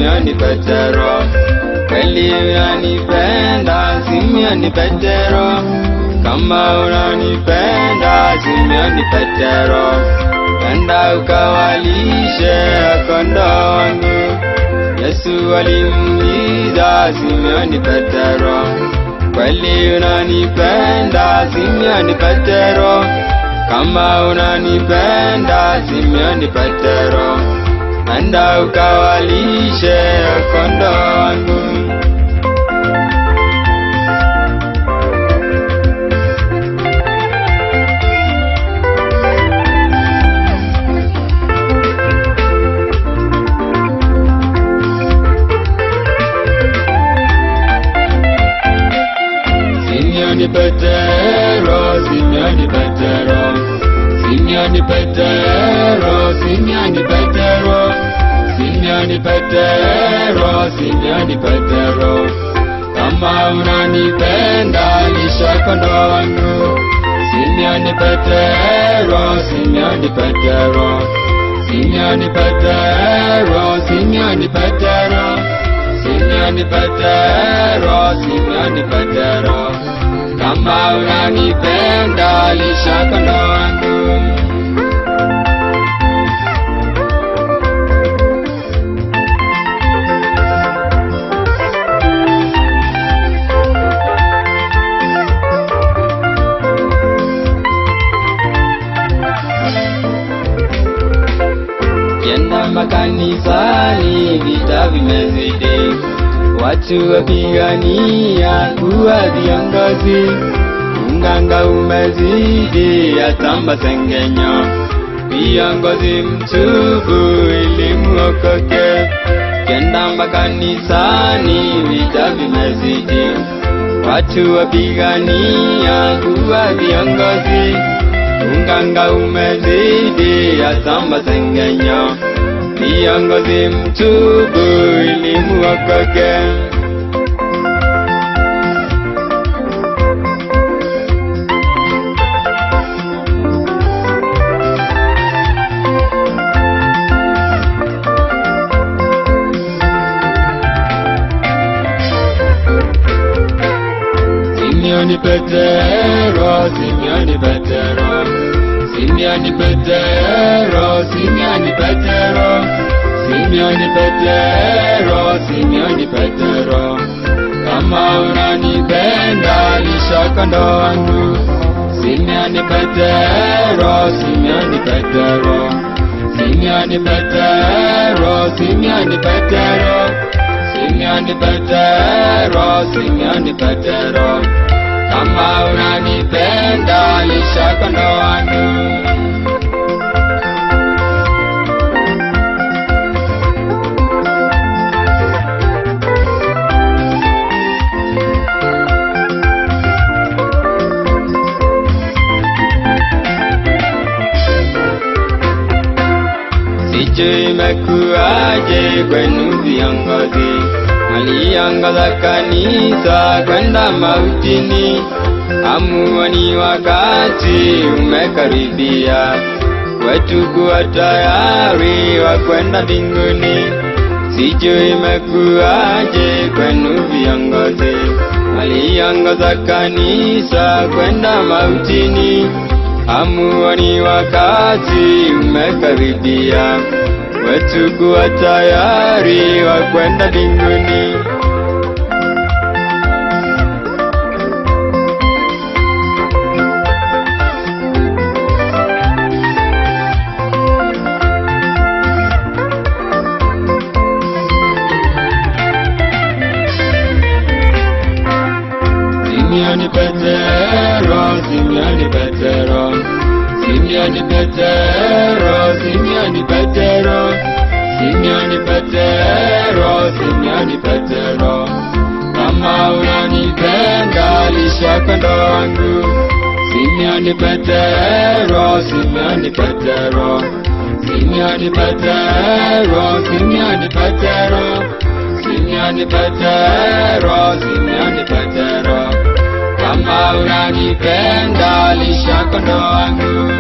Simioni Petero, kweli unanipenda Simioni Petero, kama unanipenda Simioni Petero, enda ukawalishe kondoo wangu. Yesu alimuuliza Simioni Petero, kweli unanipenda Simioni Petero, kama unanipenda Simioni Petero, enda ukawalishe kondoo wangu. Simioni Petero, Simioni Petero, Simioni Petero, Simioni Petero, Simioni Petero, Simioni Petero, kama unanipenda lisha kondoo wangu. Simioni Petero, Simioni Petero, Simioni Petero, Simioni Petero, Simioni Petero, Simioni Petero, kama unanipenda lisha kondoo wangu. Kienda makanisani vita vimezidi, watu wapigania kuwa viongozi, unganga umezidi hata masengenyo. Viongozi mtubu ili muokoke. Kienda makanisani vita vimezidi, watu wapigania kuwa viongozi, unganga umezidi hata masengenyo. Viongozi mtubu ili muokoke. Simioni Petero, Simioni Petero, Simioni Petero, Simioni Petero, Simioni Petero, Simioni Petero, kama unanipenda lisha kondoo wangu. Simioni Petero, Simioni Petero, Simioni Petero, Simioni Petero, Simioni Petero, Simioni Petero, kama unanipenda lisha kondoo wangu. Sijui imekuwaje kwenu viongozi, mliongoza kanisa kwenda mautini, hamuoni wakati umekaribia wetu kuwa tayari wa kwenda mbinguni. Sijui imekuwaje kwenu viongozi, mliongoza kanisa kwenda mautini, hamuoni wakati umekaribia wetu kuwa tayari wa kwenda mbinguni. Simioni Petero, Simioni Petero, Simioni Petero, Simioni Petero, Simioni Petero, Simioni Petero, kama unanipenda lisha kondoo wangu. Simioni Petero, Simioni Petero, Simioni Petero, Simioni Petero, Simioni Petero, Simioni Petero, kama unanipenda lisha kondoo wangu.